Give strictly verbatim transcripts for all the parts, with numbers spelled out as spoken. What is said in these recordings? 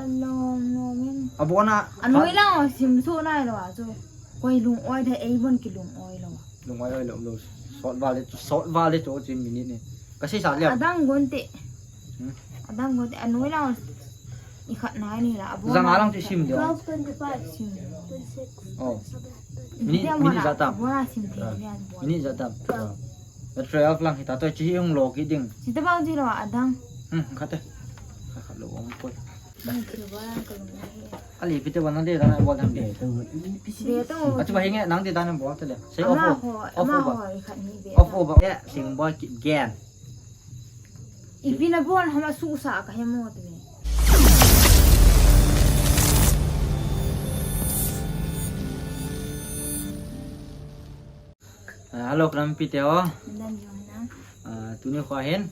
Lom lom in. Abona. Anoi lang sim so nai lo a chu. Koi lung oi the ei bon ki lung oi lo. Lung oi oi lo lo. Sot vale, sot vale to chi minute ni. Ka sei sa le. Adang gon te. Hmm? Adang gon te anoi lang. I khat nai ni la. Abona. Zanga lang ti sim de. Twelve twenty-five. Sim. Twenty-six. Oh. Minute, minute za tam. Abona sim the. Minute za tam. Twelve. Twelve lang hita to chi hung lo ki ding. Sita bang chi lo adang. Hmm, khat te. Khat lo ong koi. Ali pite wan nang de dan bol tham de. Achu ba hinge nang de dan bol te le. Sei off over. Off over. Off over. Ya, sing bol ki gen. Ipi na bon hama su sa ka hemo te. Ah, hello, kram pite ho. Dan jong na. Ah, tuni kho hin.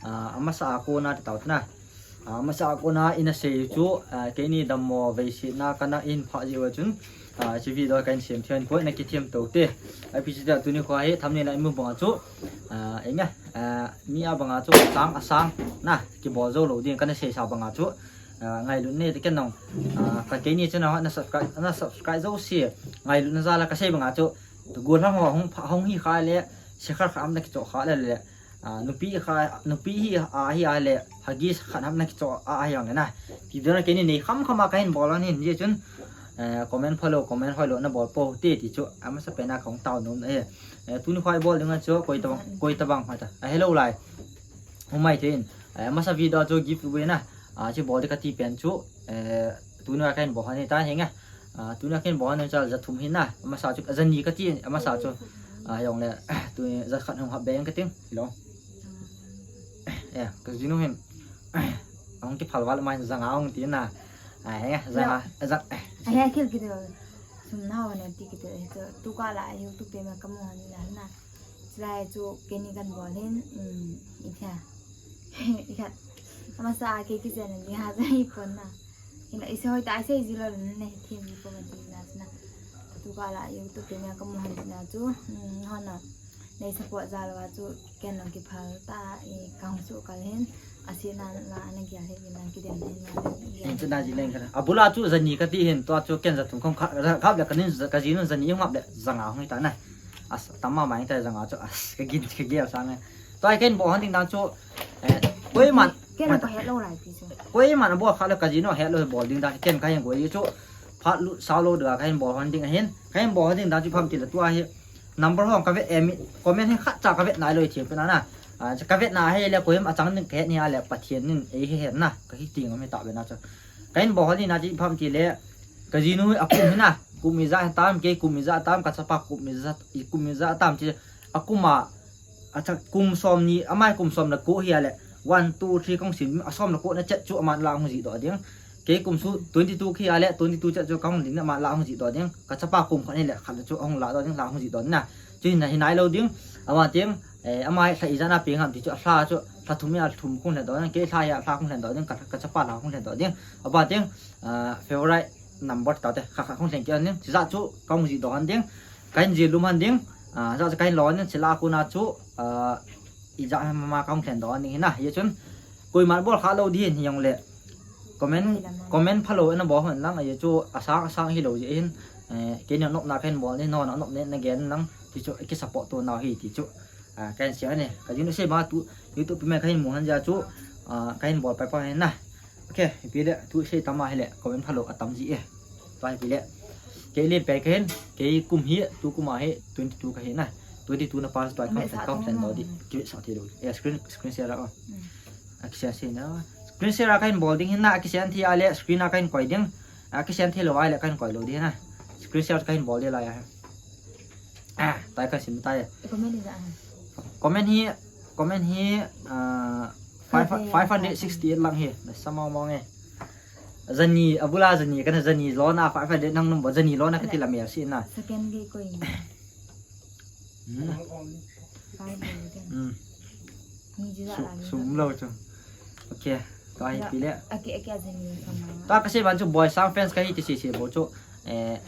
Ah, amasa a kona ti tau na. Ah, amasa a kona ina sei chu, ah, keini dammo veisi na kana in pha ji wa chun. Ah, chi video kan sem thian ko na ki thiam to te. Ai pi chi ta tuni kho hi tham ni na imu bang chu. Ah, enga. Ah, mi a banga chu sang a sang na ki bol zo lo ding kana sei sa banga chu. Ah, ngailut ne te ken nong. Ah, ka keini channel na subscribe na subscribe zo si. Ngailut na za la ka sei banga chu. Tugol ham ho hung pha, hung hi kha le, se khar kham na kicho kha le le. Ah, nupi kha, nupi hi a hi a le, hagi khan ham na kicho a a hi ang le na. Ti dona keini nei kham kham a ka hin bol an hin je chun. Eh, comment follow, comment hoi lo na bol po te ti chu. Amasa pena kong tau nom na e. Eh, tuni khoi bol dinga chu koi tabang, koi tabang hoi ta. Ah, hello lai. Humai thein. Eh, amasa video chu giveaway na. Ah, chi bol de ka ti pen chu. Eh, tuni ka hin bol han ta hinga. Ah, tuni ka hin bol han cha za thum hin na. Amasa chu za ni ka ti amasa chu. Ah, yong le tu za khat hung hap be yang ka ting. Lo. Eh, ka jinu hin. Hung ki phal wal mai za nga hung ti na. Ah, hinga za nga za. Ai khil ki de. Sum na wa na ti ki de. Tu ka la YouTube pe ma ka mo han na na. Chulai chu keini kan bol hin, um, i thia. I khat. Amasa a kei kijen ni ha ja i pon na. Ina i sei ta i sei ji lo ne thim ni pon ti na na. Tu ka la YouTube pe ma ka mo han na chu. Um, ha na. Nei support ja lo chu ken lo ki phal ta i ka hung chu ka hin. Asi na la na gia hin na ki den hin na. Hin chu na ji leng ka. Abula chu za ni ka ti hin to chu ken za thum khom kha, kha le ka nin ka jinu za ni ngap le za nga hung ta na. As, tama mai ta zanga chu, as, ka gin, ka gel sang e. Tua ken bol han ding dan chu, eh, koiman, ken ka het lo lai ti chu. Koiman bol kha lo ka jinu het lo bol ding dan, ken ka hin goi chu, phat lut sao lo da ka hin bol han ding ahin. Ka hin bol han ding dan chu pham ti le tua hi. Number hong ka vet em, comment hi khat cha ka vet nai lo i thiam pe na na. Ah, ka vet na hi le koim a chang ding ka het ni a le Pathian nin ei he he na. Ka hi ting mi ta be na chu. Ka hin bol han ding na chi pham ti le, ka jinu a kum hi na. Kum ijat tam, kei kum ijat tam, ka chapa kum ijat, kum ijat tam ti. A kum a, a cha kum som ni, amai kum som le ko hi a le, one, two, three kong sim, a som le ko na chet chu aman la hung ji doh ding. Kei kum su twenty two khi a le, twenty two chet chu kong ding aman la hung ji doh ding. Ka chapa kum khat ni le, khat chu hung la doh ding, la hung ji doh na. Chu hin na hi nai lo ding, ama ting, eh, amai sa ijat na pi ngam ti chu, a sa chu, sa thum ya thum kong le doh ding, kei sa ya sa kong le doh ding, ka, ka chapa la kong le doh ding. Aba ting, ah, favorite number ta te, kha kha kong leng ki an ding, si za chu kong ji doh han ding, ka hin ji lum han ding, ah, za chu ka hin lo han ding, si la ku na chu, ah, i za ma ma kong leng doh han ding hi na, ye chun, koi man bol kha lo di hin hi yong le, comment, comment pha lo na bol han lang, ye chu, a sang, a sang hi lo ji hin, eh, ke ni nop na ka hin bol ni, no na nop ne, na gen lang, ti chu, ki support to na hi, ti chu, ah, ka hin sia ne, ka jinu sei ma tu, YouTube pe ma ka hin mu han ja chu, ah, ka hin bol pai pa hin na, Okay, ipi le, tu sei tama hi le, comment pha lo a tam ji e. Tua ipi le. Kei le pe ka hin, kei kum hi, tu kum a hi, twenty two ka hi na. Twenty two na pass tua ka, ka plan lo di, ki sa ti lo. Eh, screen, screen share a. A ki share sei na. Screen share a ka hin bol ding hin na, a ki share thi a le, screen a ka hin koi ding. A ki share thi lo a le, ka hin koi lo di na. Screen share ka hin bol di la ya. Ah, tai ka sim tai. Comment hi, comment hi, ah, five, five hundred sixty eight lang hi. Na sa mau mau nge. Zani, abula zani, kana zani lo na five hundred nang number zani lo na ka ti la mer si na. Second ge koi. Hmm. Five hundred. Hmm. Sum lo chu. Okay. Tua hi pi le. Tua ka sei ban chu boy sang fans ka hi ti sei sei bo chu. Eh,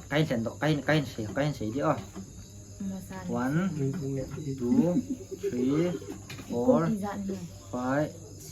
ka hin sen do, ka hin, ka hin sei, ka hin sei di o. One, two, three, four, five,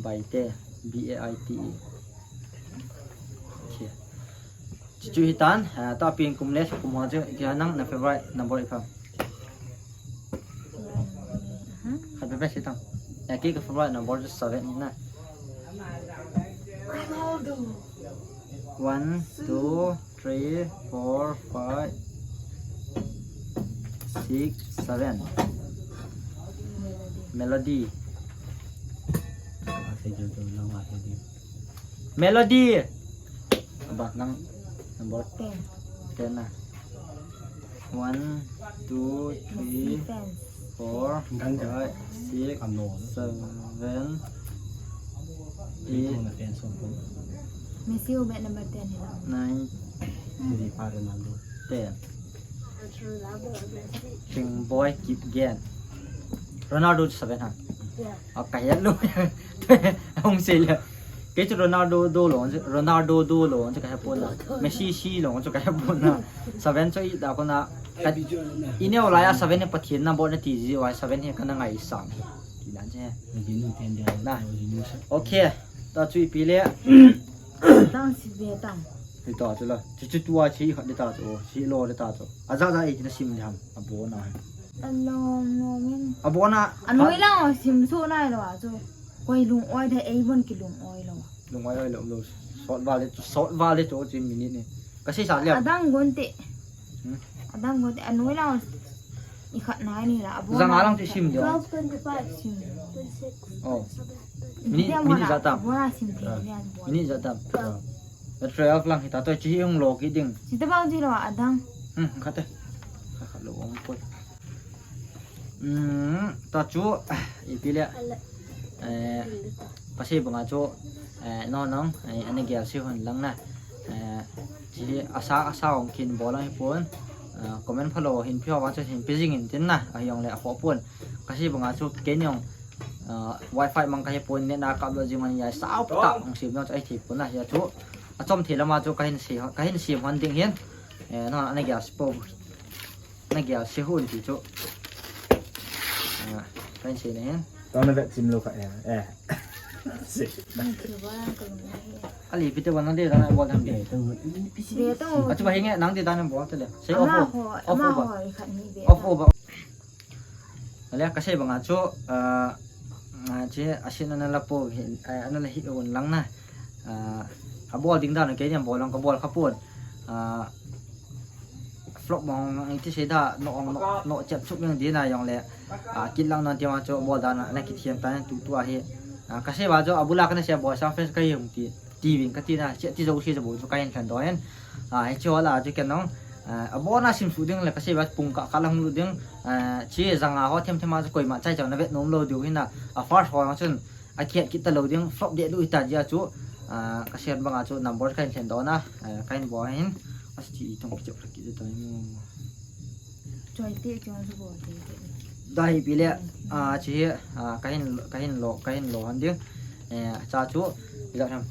Baite, B A I T E. Okay. Chuchu hitan, ah, ta pin kum le kum ho chu, kya nang na favorite number ipi ham? Khat pe pe si tang. Ya, kei ka favorite number chu seven na. One, two, three, four, five, six, seven. Melody. Melody. Ba, nang number ten. Ten na. One, two, three, four, five, six, seven, eight, Messi u bet number ten hi la. Nine, ten. King boy keep gen. Ronaldo seven ha. Yeah. Oh, ka het lou. Hung sei le. Kei chu Ronaldo do lou, Ronaldo do lou chu ka he pon na. Messi si lou chu ka he pon na. Seven chu i da ko na. Ka, i neo lai a seven ni Pathen na bol na ti ji wa seven hi ka na ngai sang. Ti dan che. Na. Okay. Ta chu ipi le. Tang si be tang. Hi ta chu la. Chu chu tua chi khat de ta chu. Chi lo de ta chu. A ja ja i na sim de ham. A bo na. A lom lom in. A bo na. A noi la sim so nai lo a chu. Koi lung oi de ei bon ki lung oi lo. Lung oi oi lo lo. Sot va le, sot va le to chi minute ni. Ka sei sa le. Adang gon te. Hmm? Adang gon te. A noi la i khat nai ni la. A bo na. Jang a lang ti sim de. Twelve twenty-five. Sim. Twenty-six. Oh. Minute, minute ja tam. A bo na sim te ni a bo. Minute ja tam. Twelve. Twelve lang hi ta to chi hung lo ki ding. Chi ta bang chi lo adang. Hmm, khat te. Khat khat lo ong koi. Hmm, ta chu, ipi le. Eh, ka sei banga chu, eh, no nong, eh, ana gel sei hon lang na. Eh, chi asa, asa ong kin bol lang hi pon. Eh, comment phalou hin phi ho vang chu hin pi jing in tin na, a yong le a kho pon. Ka sei banga chu kei ni ong, eh, wifi mang ka hi pon, net na kap lou jing man ya sao ta ong sim no chu ai thei pon na ya chu. A chom thei lama chu ka hin sei, ka hin sei hon ding hin. Eh, no ana gel sei po. Na gel sei hun ti chu. Ah, ka hin sei na hin. Tao na vet sim lou ka, eh, eh. Sei. Ali pite wan nang de dan bol tham de. Eh, tao. Be to. Achu ba hinge nang de dan bol te le. Sei off. Ama over. Ho, off ama over. Ho, i khat ni be. Off over. Ale ka sei banga chu, ah, ah, che asin ana la po hin, ah, ana la hi un lang na. Ah, a bol ding dan kei ni bol lang ka bol kha pon. Ah, Flop mong ang ti sei da no ong no, no chep chup yang di na yong le. Ah, kit lang non ti ma chu bol dan na ki thiam ta tu tu a hi. Ah, ka sei ba chu a bula ka na sei bol sa fes ka yong ti. Ti vin ka ti na che ti zo sei zo bo chu ka hin khan do hen. Ah, hi chu la chu ken nong. Ah, a bo na sim su ding le ka sei ba pung ka ka lang lu ding. Ah, chi jang a ho them them a chu koi ma chai chang na vet nom lo diu hin na. A first ho chun a kiat kit ta lo ding, flop de lu ta dia chu, ah, ka sei banga chu number ka hin thlen do na, ah, ka hin bo hin, a chi i tong ki chok ki ta mu. Choi te chong chu bo te te. Da hi pi le, ah, chi, ah, ka hin, ka hin lo, ka hin lo han ding. Eh, cha chu, i la tham.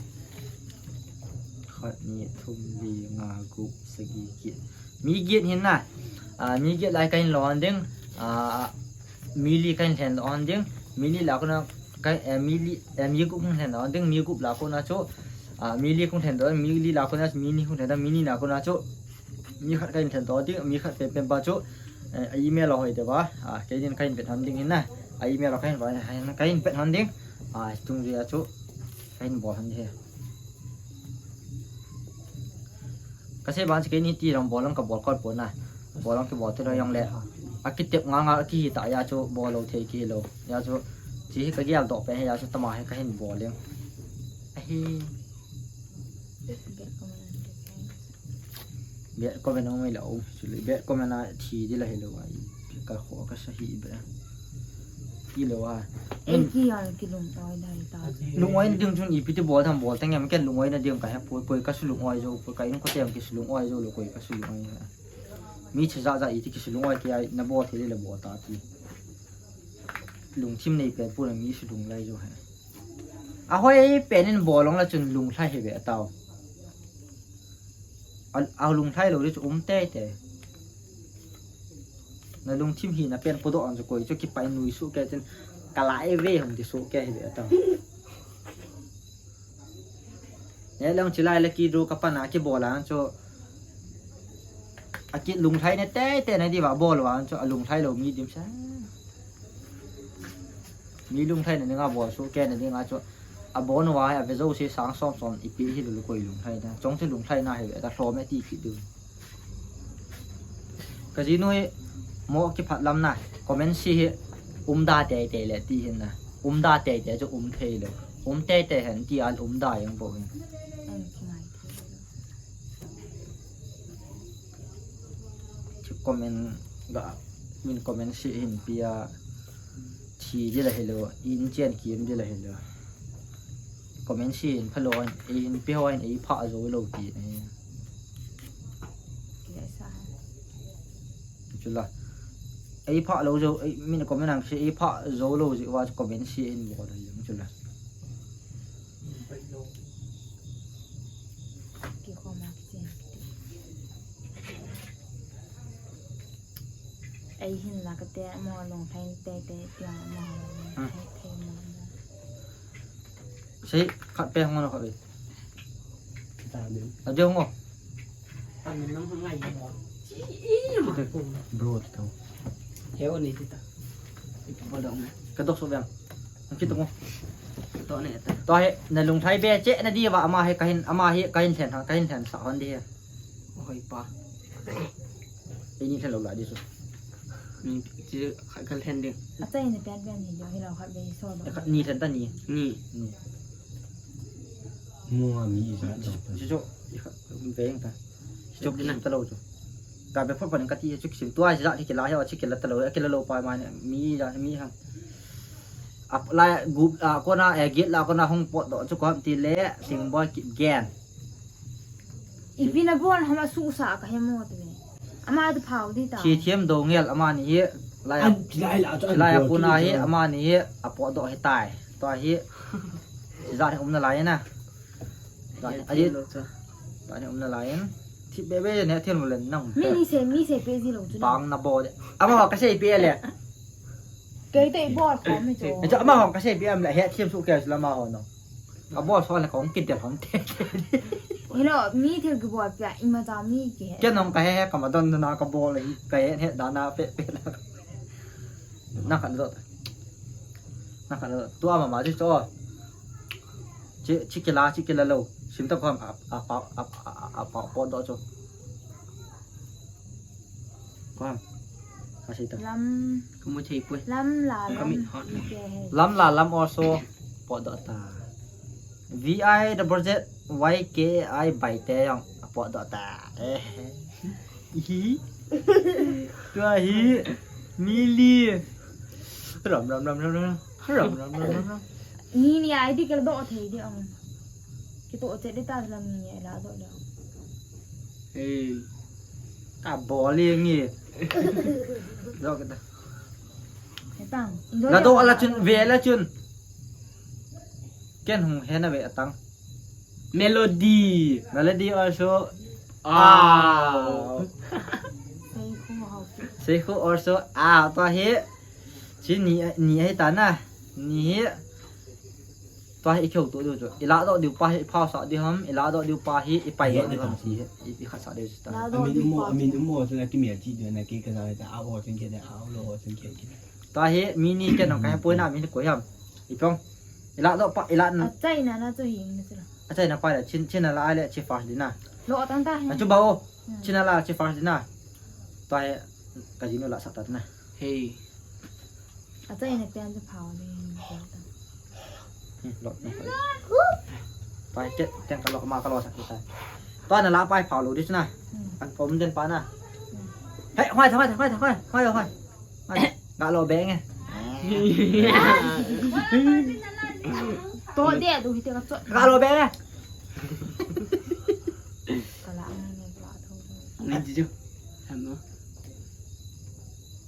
Khat, ni, thum, li, nga, gup, sagi, giat. Mi giat hin na. Ah, mi giat lai ka hin lo han ding. Ah, mi li ka hin thlen do han ding. Mi li la ko na ka, eh, mi li, eh, mi gup hin thlen do han ding. Mi gup la ko na chu, ah, mi li kong thlen do, mi li la ko na mi ni kong thlen do, mi ni la ko na chu. Mi khat ka hin thlen do ding, mi khat pen pen ba chu. Eh, a email lo hoi de ba. Ah, kei din ka hin vet han ding hin na. A email lo ka hin ba, ka hin vet han ding. Ah, tung ri a chu. Ka hin bol han ding he. Ka sei ban si kei ni ti rong bol lang ka bol kol pon na. Bol lang ki bol te lo yong le. A ki tep nga nga ki ta ya chu bol lo thei ki lo. Ya chu chi hi ka gel do pe ya chu tama hi ka hin bol leng. A hi. Be ko be no mai lo. Chu le be ko me na thi di la hi lo ai. Ka kho ka sa hi be. Ki lo a. Ei ki ya ki lung oi dai ta. Lung oi ding chun ipi ti bol tham bol teng em ken lung oi na ding ka he poi poi ka su lung oi jo poi ka in ko tem ki su lung oi jo lo koi ka su lung oi. Mi che ja ja i ti ki su lung oi ki ai na bol thei le bol ta ti. Lungthim nei pen pu na mi su lung lai jo he. A hoi pen in bol long la chun lung lhai he be tao. A, a lung lhai lo le chu um te te. Na lungthim hi na pen podoh ang chu koi chu kipai nui su ke chen ka lai ve hon ti su ke hi ve ta. Ne lang chilai le ki du ka pana ki bola chu. A ki lunglhai ne te te na di va bol va chu a lunglhai lo mi dim sa. Mi lunglhai na dinga bol su ke na dinga chu. A bon va a ve zo se sang som som i pi hi lu koi lunglhai na. Chong chu lunglhai na he ta hlom e ti ki du. Ka jinu hi mo ki phat lam na. Comment si hi um da te te le ti hin na. Um da te te chu um thei le. Um te te hen ti al um da yang bo hin. Em ki ngai. Chu comment ga min comment si hin pia thi di la helo in chen kim di la helo. Comment si hin phalo in ei hin pi ho in ei pha zo lo ti ne. Ki sa. Chu la. Ei pha lo zo ei min comment ang si ei pha zo lo ji wa comment si hin bo lo yong chu la. Ki khoma ki chen. Ei hin la ka te mo long thai te te tia mo long thai te mo. Sei khat pe hong lo khat pe. Ta ni. A de hong. Ta ni nang hong ngai mo. Bro ti tau. He o ni ti ta. Ipa ba dong. Ka dok so bang. Ang kito mo. To ne ta. To he na lunglhai be che na di va ama he ka hin ama he ka hin thlen ha ka hin thlen sa hon di he. Hoi pa. Ei ni thlen lo la di su. Ni chi kha kha thlen ding. A chai ni pen pen ni jo hi lo khat be so lo. Khat ni thlen ta ni. Ni. Ni. Mua mi sa to. Chu chu. I khat ve ta. Chu ki na ta lo chu. Ka be phot phot ka ti chu sim tua ja ki la he chi ki la ta lo ki la lo pa ma ni mi ja mi ha. Ap la gup a kona e git la kona hong pot do chu ko ti le sing boy ki gen. Ipi na bon hama su sa ka he mo te. Ama tu phau di ta. Thi thiam do ngel ama ni hi. Lai a, lai a puna hi ama ni hi a po do hi tai. To hi. Za ni um na lai na. To hi a di. To ni um na lai. Thi be be ne thiam mo len nang. Mi ni se mi se pe ji lo chu. Bang na bo de. Ama ka se pe le. Kei te bol khom ni chu. Chu ama hong ka se pe am le he thiam su ke la ma ho no. Ka bol so le kong kin te hom te. Hello, mi thil ki bol pia ima ta mi ki he. Ke nong ka he he ka ma don na ka bol le ka he he da na pe pe la. Na kan do. Na kan do. Tua ma ma ji cho. Chi chi ki la chi ki la lo. Sim ta ko a a a a a po do cho. Ko ham. Ka sei ta. Lam. Ka mu thei poi. Lam la lam. Ka mi hot. Lam la lam also. Po do ta. V I double Z Y K I bai te yang. Po do ta. Eh. Hi. Tua hi. Mili. Ram ram ram ram ram. Ram ram ram ram ram. Ni ni ai di ke do thei di ang. Ki to che di ta lam ni ni ai la do le. Ei. Ka bol le nge. Do kita. Hetang. La do ala chun ve la chun. Ken hung he na ve atang. Melody. Melody also. Ah. Seikho also. Ah, to he. Chi ni ni he ta na. Ni he. Tua hi i kheu tu diu chu. I la do diu pa hi i phau sa diu ham, i la do diu pa hi i pai do diu ham si hi. I, i khat sa diu chu ta. Amin umo, amin umo chu na ki mi a chi diu na ki ka sa ta a o chen ke da a o lo chen ke ki. Tua hi mi ni ke nong ka he poi na mi ni ko ham. I pong. I la do pa i la. A chai na na chu hi ni chu la. A chai na pa la chin chin la le chi fa di na. Lo tang ta hi. A chu ba o. Chin la chi fa di na. Tua hi ka jinu la sa ta na. Hey. A chai na pian chu phau ni. Pai ke teng ka lo ma ka lo sak ta. Tua na la pai phau lo di na. An pom den pa na. Hey, hoi hoi hoi hoi hoi hoi. Ga lo beng e. To de du hi te ka chot. Ga lo beng e. Ka la ang ne ka tho. Ngai ji ju. Ham no.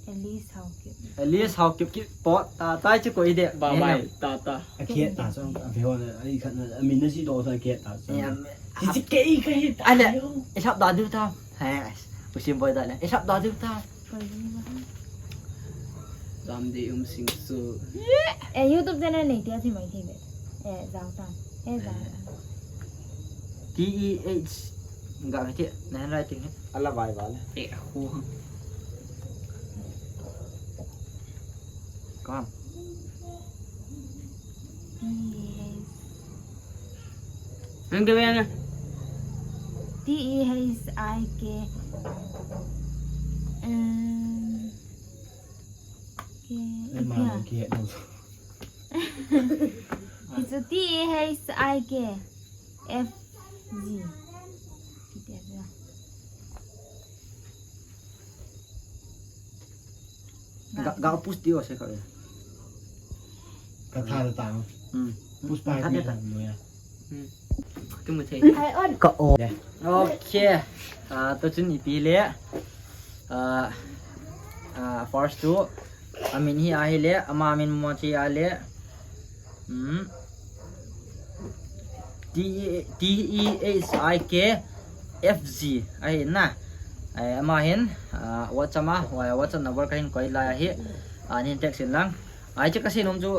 At least how cute. At least how cute ki pot ta tai chu ko i de. Bye bye. Ta ta. A kiet ta song a veo na a i khat na a min na si do sa kiet ta song. Chi chi ke i ka hi ta. Ale. I sap da du ta. He. U sim boy da le. I sap da du ta. Dam de um sing su. Eh, YouTube channel nei tia chi mai thei be. Eh, zau ta. Eh, zau ta. T E H. Ga me ti, na handwriting hi. Ala vai vai le. Eh, ho. Kam. T E H. Nang ke bena. T E H I K. Um, K. Ai, ma, K. It's a T E H I K. F G. Ga, ga push ti o se ka. Ka tha ta. Hmm. Push pa ni ta. Hmm. Ka mu thei. Ai on. Ka o. Okay. Ah, to chun ipi le. Ah, ah, first tu. Amin hi ahi le. Ama min mo ti a le. Hmm. T E, T E H I K F G. Ahi na. Ai, ama hin, ah, WhatsApp a, wa-, WhatsApp number ka hin koi lai ahi. Ah, nin text in lang. Ai, che ka sei nom chu,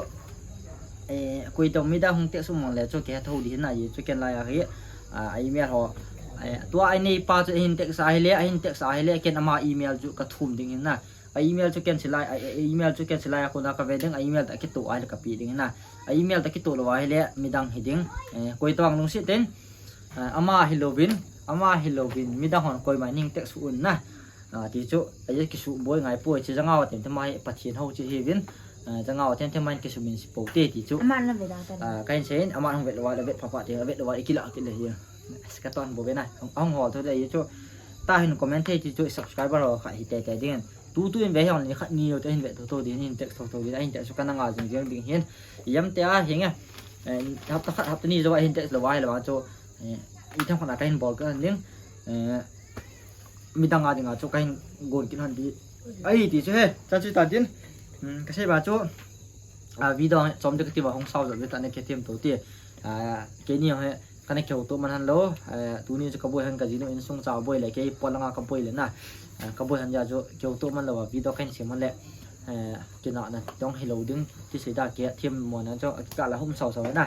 eh, koi tong midang hung text um le chu ke tho di hin na ye chu ken lai ahi. Ah, email ho. Eh, tua ai nei pa chu hin text ahi le, hin text ahi le, ken ama email chu ka thum ding hin na. A email chu ken silai, a, a email chu ken silai a kona ka ve ding, a email ta kito a le ka pi ding na. A email ta kito lo a hile midang hi ding. Eh, koi tong lungset in. Ah, ama hi lovin, ama hi lovin, midang hon koima ning text un na. Ah, ti chu, a ye kisu boi ngai poi, chi janga wa tem tem mai Pathen ho chi hi vin. Ah, janga wa tem tem mai kisu min si po te ti chu. Ama na ve da ta. Ah, ka hin sei in, ama hung vet lo wa, le vet pha pha te, vet lo wa, i kila kit le hi. Ka ton bo ve na. Hung, hung hol tho le hi chu. Ta hin comment thei ti chu, subscriber ho kha hi te te ding. Tu tu in ve hiong ni khat ni yo te hin ve tho tho din, hin text tho tho din, hin text ka na nga jing jing ding hin. Yam te a hinge. Eh, hapta khat, hapta ni jo a hin text lo vai lo a chu. Eh, i thang khona ka hin bol ka ding. Eh, midang a ding a chu ka hin gon kin han di. Ai ti chu he, cha chu ta din. Hmm, ka sei ba chu. Ah, video chom de ka ti ba hong sao jo de ta ne ke tem to ti. Ah, ke ni he. Kana keu to man han lo, eh, tuni chu ka boi han ka jinu insung cha boi le, kei polanga ka boi le na. Eh, ka boi han ja chu keu to man lo a, video kan sem han le. Eh, kina na dong hi lo ding, ti sei da ke, thiam mo na chu, ka la hum sao sao na.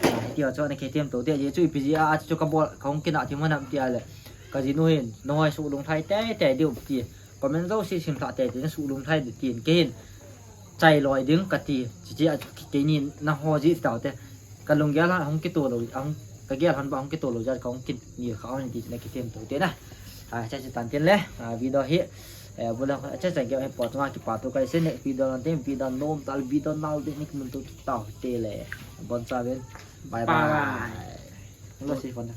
Eh, ti chu na ke thiam to te, ye chu ipi ji a, a chu ka bol, ka hung kina thiam han am ti a le. Ka jinu hin, no hoi su lung thai te, te diu ti. Comment jo si sim tha te, te su lung thai di tin, ke hin. Chai loi ding ka ti, chi chi a chu ki, keini na ho ji tau te. Ka lunggel han hung kito lo, hung, ka gel han ba hung kito lo ja ka hung kin ni kha hung ti na ki tem to te na. A, cha chi tan tin le, a, video hi, eh, bula cha cha ge he po ma ki pa to kai se ne video nan te video nom tal video nal de ni mun to tau te le. Bon cha ven. Bye bye. Bye. Lo si kon.